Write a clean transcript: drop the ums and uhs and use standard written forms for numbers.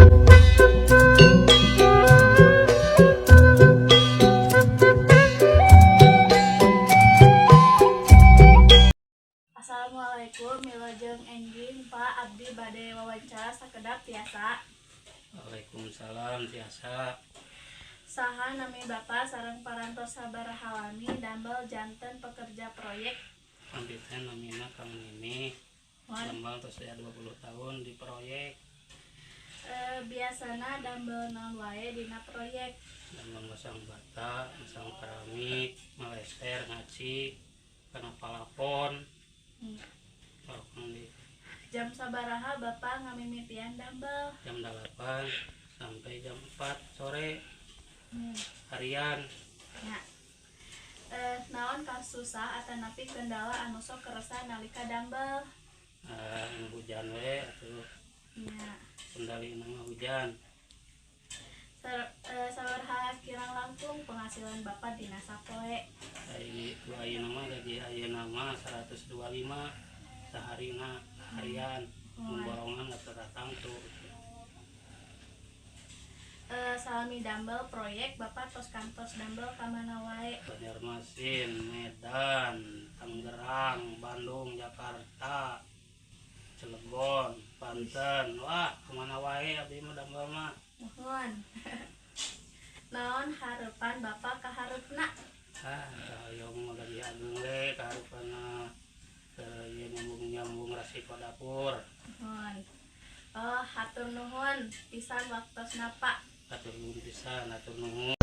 Assalamualaikum, wilujeng enjing, Pak. Abdi bade wawancara sakedap, tiasa? Waalaikumsalam, tiasa. Saha nami Bapak sareng parantos sabaraha lami damel janten pekerja proyek? Abdi teh namina Kang Nini. Muhun. Damel tos saya 20 tahun di proyek. Biasana damel naon wae dina proyek? Damel masang bata, masang keramik, meleser, ngaci, kana palapon. Palapon di Jam sabaraha Bapak ngamimitian damel? Jam 8 sampai jam 4 sore harian. Ya. Naon kasusah atanapi kendala anu sok keresa nalika damel? Hujan we atuh. Kendali nama hujan. Sabaraha kirang langkung penghasilan Bapak dina sapoe? Ai ku ayeuna mah gaji ayeuna mah 125 saharina, harian. Mun borongan teu tangtu. Salami damel proyek, Bapak tos kantos damel ka mana wae? Banjarmasin, Medan, Tangerang, Bandung, Jakarta, Cilegon, Banten, wah, kemana wae abdi mah damel mah. Muhun. Naon harapan Bapak ka hareupna? Ah, hoyong mah gaji ageung we kahareupna, teu ieu nyambung-nyambung rasiko dapur. Muhun. Oh, hatur nuhun pisan waktosna, Pak. Hatur nuhun pisan, hatur nuhun.